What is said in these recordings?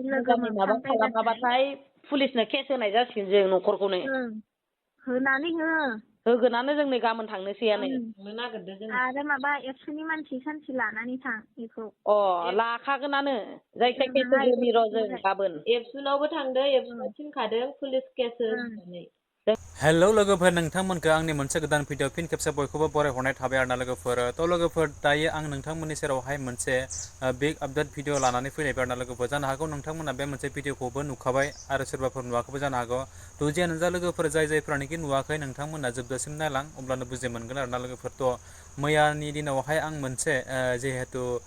मोजाङै माबा खालामाबाथाय पुलिसनो केस होनाय जासिगोन जों न'खरखौनो होनानै होगोनानो जों नै गाबोन थांनोसैयानो आरो माबा एबसुनि मानसि सानसे लानानै थां बेखौ लाखागोनानो जायखिया केस होगोनि र' जों गाबोन एबसुनावबो थांदो एबसुनाव थिनखादों पुलिस केस होनानै हेलौ लोगोफोर नोंथांमोनखौ आंनि मोनसे गोदान भिडिअ फिन खेबसे बयखौबो बरायहरनाय थाबाय आरोना लोगोफोर लोगोफोर दायो आं नोंथांमोननि सेरावहाय मोनसे बिग आपडेट भिडिअ लानानै फैनायबाय आरोना लोगोफोर जानो हागौ नोंथांमोना बे मोनसे भिडिअखौबो नुखाबाय आरो सोरबाफोर नुवाखैबो जानो हागौ जियानो जा लोगोफोर जायफ्रानोखि नुवाखै नोंथांमोना जोबजासिम नायलां अब्लानो बुजि मोनगोन आरोना लोगोफोरथ' मैयानि दिनावहाय आं मोनसे जिहेथु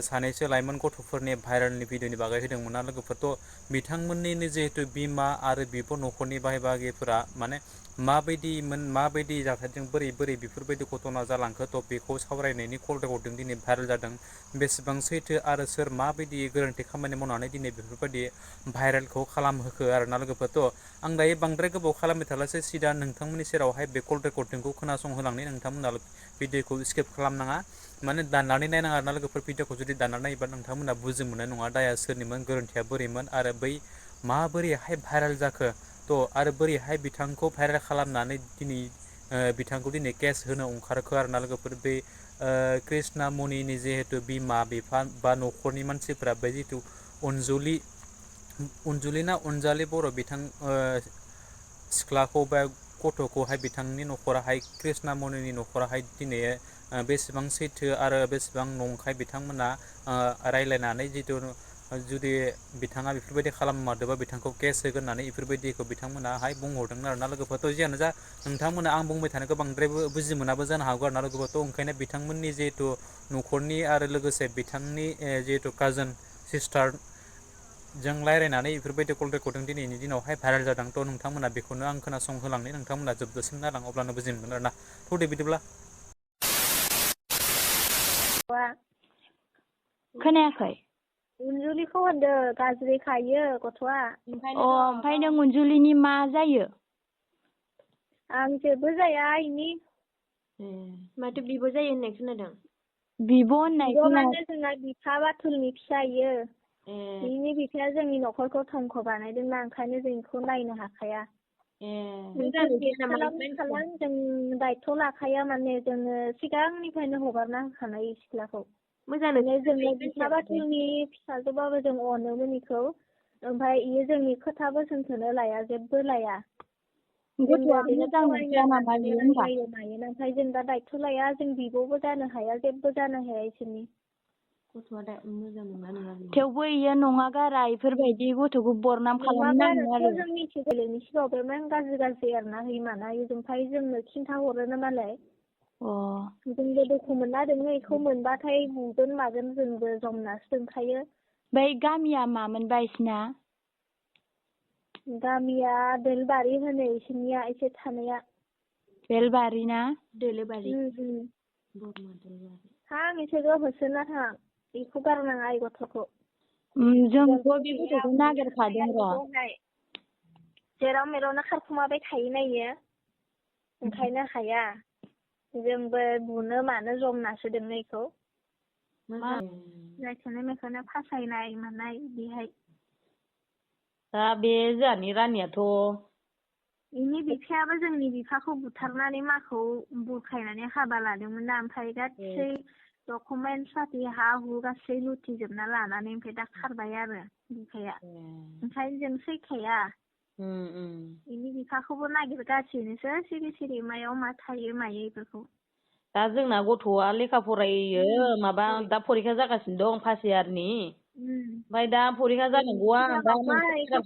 सानैसो लाइमोन गथ'फोरनि भाइरेलनि भिडिअनि बागै होदोंमोन ना लोगोफोरथ' बिथांमोननिनो जिहेतु बिमा आरो बिब' न'खरनि बाय बाहागिफोरा माने माबायदि जाथायजों बोरै बेफोरबायदि घटना जालांखो थ' बेखौ सावरायनायनि कल रेकर्डिं दिनै भाइरेल जादों बेसेबां सैथो आरो सोर माबायदि गोरोन्थि खामानि मावनानै दिनै बेफोरबायदि भाइरेलखौ खालामहोखो आरोना लोगोफोरथ' आं दायो बांद्राय गोबाव खालामबाय थालासो सिदा नोंथांमोननि सेरावहाय बे कल रेकर्डिंखौ खोनासंहोलांनाय नोंथांमोना भिडिअखौ स्किप खालामनाङा माने दाननानै नायनाङा आरोना लोगोफोर भिडिअखौ जुदि दाननानै नायोबा नोंथांमोना बुजि मोननाय नङा दाया सोरनिमोन गोरोन्थिया बोरैमोन आरो बै माबोरैहाय भाइरेल जाखो थ' आरो बोरैहाय बिथांखौ भाइरेल खालामनानै दिनै बिथांखौ दिनै केस होनो ओंखारखो आरोना लोगोफोर बे कृष्णा मनिनि जिहेतु बिमा बिफा बा न'खरनि मानसिफ्रा बे जितु अनजुलि ना अनजालि बर' बिथां सिख्लाखौ बा गथ'खौहाय बिथांनि न'खराहाय कृष्णा मनिनि न'खराहाय दिनै बेसेबां सैथो आरो बेसेबां नंखाय बिथांमोना रायलायनानै जुदि बिथाङा बेफोरबायदि खालाममारदोंबा बिथांखौ केस होगोन होननानै बेफोरबायदिखौ बिथांमोनाहाय बुंहरदोंमोन आरोना लोगोफोरथ' जियानो जा नोंथांमोना आं बुंबाय थानायखौ बांद्रायबो बुजि मोनाबो जानो हागौ आरोना लोगोफोरथ' ओंखायनो बिथांमोननि जिहेतु न'खरनि आरो लोगोसे बिथांनि जिहेतु काजोन सिस्टार जों रायलायनानै बेफोरबायदि कल रेकर्डिं दिनैनि दिनावहाय भाइरेल जादों थ' नोंथांमोना बेखौनो आं खोनासंहोलांनाय नोंथांमोना जोबजासिम नायलां अब्लानो बुजि मोनगोन आरोना थ' दे बिदिब्ला खोनायाखै अनजुलिखौ होनदों गाज्रि खायो गथ'आ ओमफ्राय नों अनजुलिनि मा जायो आं जेबो जाया इनि माथो बिब' जायो होननाय खोनादों बिब' होननाय माने जोंना बिफा बाथुलनि फिसायो बिनि बिफाया जोंनि न'खरखौ धंख' बानायदोंना ओंखायनो जों बेखौ नायनो हाखाया जों दायथ' लाखाया माने जोङो सिगांनिफ्रायनो हगारना होखानाय सिख्लाखौ मोजाङै जोङो बिफा बाथुलनि फिसाजोबाबो जों अनोमोन बेखौ ओमफ्राय इयो जोंनि खोथा बोसोनखौनो लाया जेबो लाया ओमफ्राय जों दा दायथ' लाया जों बिब'बो जानो हाया जेबो जानो हाया इसोरनि गथ'आ दा मोजां नङा थेवबो इयो नङा गारा इफोरबायदि गथ'खौ बरनाम खालामनो नाङा आरो जों मिथिगोलैनि सिगाङाव गाज्रि आरोना होइमाना ओमफ्राय जोंनो खिन्थाहरोनो मालाय जोंबो दुखु मोनना दोङो बेखौ मोनबाथाय बुगोन मागोन जोंबो जमनासो दोनखायो बै गामिया मामोनबा इसिना गामिया बेलबारि होनो इसोरनिया एसे थानाया बेलबारि ना दोलोबारि थां इसोरबो होसोना थां बेखौ गारनाङा आइ गथ'खौ जोंथ' बे गथ'खौ नागिरखादों र' जेराव मेरावनो खारखुमाबाय थायो नायो ओंखायनो हाया जोंबो बुनो मानो जमनासो दोनो इखौ जायखौनो मेखौनो फासायनाय मानाय बिहाय दा बे जोंहानि रानियाथ' इनि बिफायाबो जोंनि बिफाखौ बुथारनानै माखौ बुरखायनानै हाबा लादोंमोन ना ओमफ्राय गासै डकुमेन्ट पाति हा हु गासै लुथिजोबना लानानै ओमफ्राय दा खारबाय आरो बिफाया ओंखायनो जों सैखाया इनि बिफाखौबो नागिरगासिनोसो सिरि सिरि मायाव मा थायो मायो बेफोरखौ दा जोंना गथ'आ लेखा फरायो माबा दा फरिखा जागासिनो दं फार्स्ट इयारनि ओमफ्राय दा फरिखा जानांगौआ दा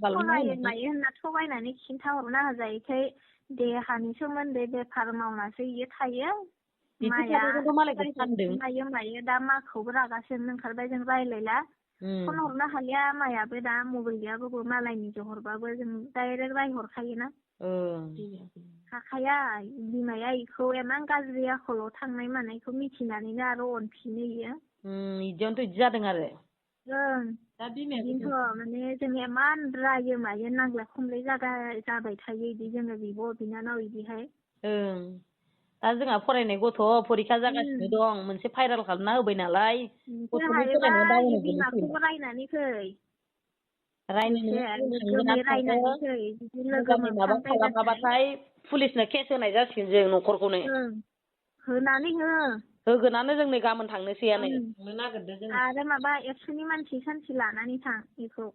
फरायो मायो होनना थगायनानै खिन्थाहरना होजायोखाय देहानि सोमोन्दै बेफार मावनासो इयो थायो मायो दा माखौबो रागासोनो ओंखारबाय जों रायलायला फन हरनो हालिया मायाबो दा मबाइल गैयाबाबो मालायनिजों हरबाबो जों डाइरेक्ट रायहरखायोना हाखाया बिमाया इखौ इमान गाज्रि आखलाव थांनाय मानायखौ मिथिनानैनो आरो अनफिनो इयो इदियावनोथ' इदि जादों आरो दा बिदिनोथ' माने जों इमान रायो मायो नांलाय खमलाय जाबाय थायो इदि जोङो बिब' बिनानाव इदिहाय दा जोंहा फरायनाय गथ' फरिखा जागासिनो दं मोनसे भाइरेल खालामना होबाय नालाय गथ'नि फरायनाया दावनो बिमाखौबो रायनानै फै रायनानै माबा खालामाबाथाय पुलिसनो केस होनाय जासिगोन जों न'खरखौनो होनानै होगोनानो जों नै गाबोन थांनोसैयानो आरो माबा एबसुनि मानसि सानसे लानानै थां बेखौ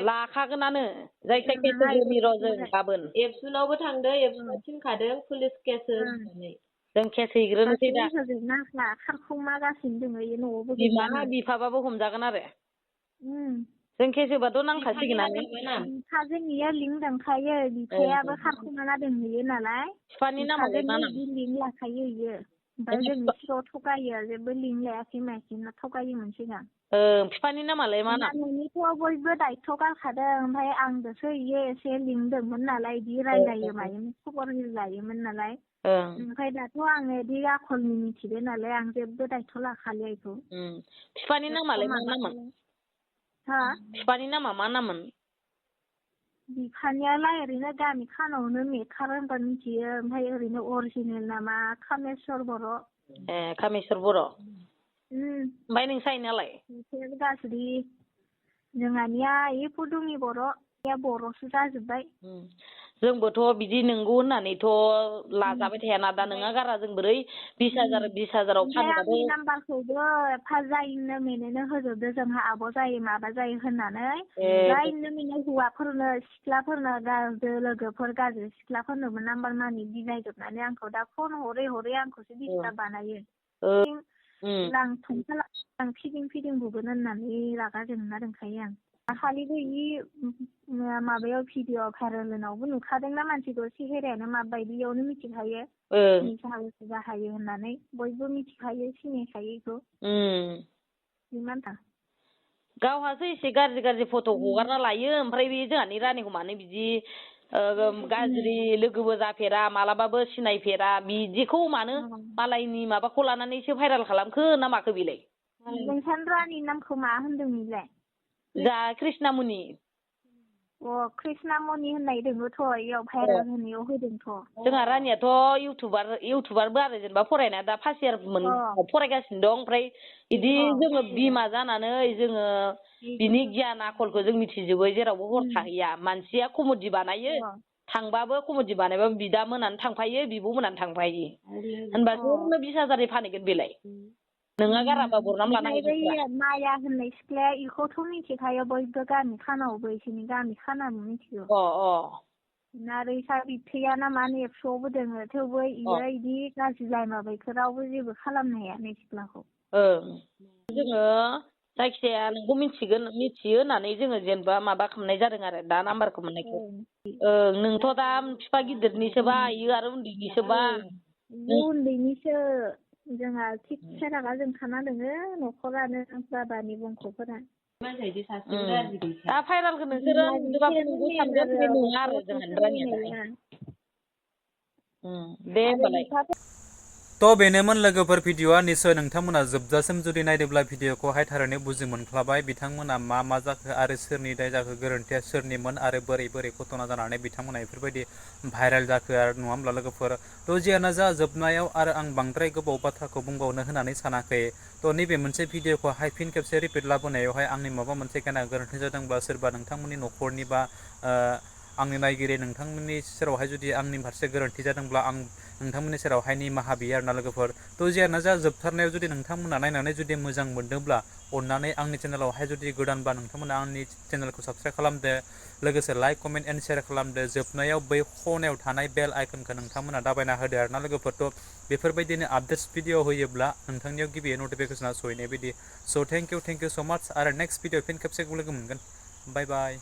लाखागोनानो जायखिया केस होगोन र' जों गाबोन एबसुनावबो थांदो एबसुनाव थिनखादों पुलिस केस होनानै जों केस हैग्रोनोसै दा खारखुमागासिनो दङ न'आवबो बिफाबाबो हमजागोन आरो जों केस होबाथ' नांखासिगोनानो बिफाजों इयो लिंक दंखायो बिफायाबो खारखुमाना दोनहैयो नालाय बिफाजों लिंक लाखायो इयो ओमफ्राय जों बिसोराव थगायो जेबो लिंक लायाखै मायाखै थगायोमोन सिगां बिफानि नामालाय मा नाम न'निथ' बयबो दायथ' गारखादों ओमफ्राय आंदोसो इयो एसे लिंक दंमोन नालाय बिदि रायलायो मायोमोन खबर लायोमोन नालाय ओमफ्राय दाथ' आङो बिदि आखलनि मिथिदो नालाय आं जेबो दायथ' लाखालिया बेखौ बिफानि नामालाय मा नाममोन बिफानि नामा मा नाममोन बिफानियालाय ओरैनो गामि खानावनो मेकार होनबा मिथियो ओमफ्राय ओरैनो अरिजिनेल नामा कामेस्वर बर' कामेस्वर बर' ओमफ्राय नोंसानियालाय बिसोर गाज्रि जोंहानिया फुदुंनि बर' बर'सो जाजोब्बाय जोंबोथ' बिदि नंगौ होननानैथ' लाजाबाय थायाना दा नोङा गारा जों बोरै 20,000 फानोबाथ' आंनि नाम्बारखौबो एफा जायनो मेनैनो होजोबदो जोंहा आब' जायो माबा जायो होननानै जायनो मेने हौवाफोरनो सिख्लाफोरनो गाज्रि लोगोफोर गाज्रि सिख्लाफोरनोबो नाम्बार मानि बिनायजोबनानै आंखौ दा फन हरै हरै आंखौसो डिस्टार्ब बानायो आं फिदिं बुगोन होननानै रागा जोंना दोनखायो आं दाखालिबो माबायाव भिडिअ भाइरेलनावबो नुखादोंना मानसिखौ सेहेरायानो माबायदियावनो मिथिखायो निसा बाहायो होननानै बयबो मिथिखायो सिनायखायो बेखौ गावहासो एसे गाज्रि फट' हगारना लायो ओमफ्राय बे जोंहानि रानिखौ मानो बिदि गाज्रि लोगोबो जाफेरा मालाबाबो सिनायफेरा बिदिखौ मानो मालायनि माबाखौ लानानैसो भाइरेल खालामखो ना माखो बेलाय नोंसानि रानि नामखौ मा होनदों नोंलाय जा कृष्णा मनि कृष्णा मनि होननाय दङथ' इयाव भाइरेल होनायाव होदोंथ' जोंहा रानियाथ' इउटुबारबो आरो जेनेबा फरायनाया दा फार्स्ट इयार फरायगासिनो दं ओमफ्राय बिदि जोङो बिमा जानानै जोङो बिनि गियान आखलखौ जों मिथिजोबो जेरावबो हर थाहैया मानसिया कमेडि बानायो थांबाबो कमेडि बानायबाबो बिदा मोनानो थांफायो बिब' मोनानो थांफायो होनबा जोंनो 20,000 फानहैगोन बेलाय नोङा गाराबा बरनाम लानांगौ माया होननाय सिख्लाया इखौथ' मिथिखायो बयबो गामि खानावबो इसोरनि गामि खानाबो मिथिगौ आरो इसा बिबथैया ना मा एबसुआवबो दोङो थेवबो इयो इदि गाज्रि लामाबायखौ रावबो जेबो खालामनो हाया नै सिख्लाखौ जोङो जायखिजाया नोंखौ मिथियो होननानै जोङो जेनेबा माबा खालामनाय जादों आरो दा नाम्बारखौ मोननायखौ नोंथ' दा बिफा गिदिरनिसोबा इयो आरो उन्दैनिसोबा उन्दैनिसो जोंहा थिगसे रागा जोंखाना दोङो न'खरानो बाबानि बंख'फोरा दा भाइरेलखौ नोंसोरो नुदोंबाबो नंगौ सानगोन बे नङा आरो जोंहानि रानिया दे होमबालाय थ' बेनोमोन लोगोफोर भिडिअआ निस्सय नोंथांमोना जोबजासिम जुदि नायदोंब्ला भिडिअखौहाय थारैनो बुजि मोनख्लाबाय बिथांमोना मा जाखो आरो सोरनि दाय जाखो गोरोन्थिया सोरनिमोन आरो बोरै घटना जानानै बिथांमोना बेफोरबायदि भाइरेल जाखो आरो नङा होमब्ला लोगोफोर थ' जियानो जा जोबनायाव आरो आं बांद्राय गोबाव बाथ्राखौ बुंबावनो होननानै सानाखै थ' नैबे मोनसे भिडिअखौहाय फिन खेबसे रिपिट लाबोनायावहाय आंनि माबा मोनसे गोरोन्थि जादोंब्ला सोरबा नोंथांमोननि न'खरनि बा आंनि नायगिरि नोंथांमोननि सेरावहाय जुदि आंनि फारसे गोरोन्थि जादोंब्ला आं नोंथांमोननि सेरावहाय निमाहा बियो आरोना लोगोफोर थ' जियानो जा जोबथारनायाव जुदि नोंथांमोना नायनानै जुदि मोजां मोनदोंब्ला अननानै आंनि चेनेलावहाय जुदि गोदानबा नोंथांमोना आंनि चेनेलखौ साबस्क्राइब खालामदो लोगोसे लाइक कमेन्ट एन्ड शेयार खालामदो जोबनायाव बै खनायाव थानाय बेल आइकनखौ नोंथांमोना दाबायना होदो आरोना लोगोफोरथ' बेफोरबायदिनो आपडेट्स भिडिअ होयोब्ला नोंथांनियाव गिबियै नटिफिकेसना सहैनाय बायदि स' थेंक इउ स' माच आरो नेक्स्ट भिडिअ फिन खेबसेखौ लोगो मोनगोन बाय बाय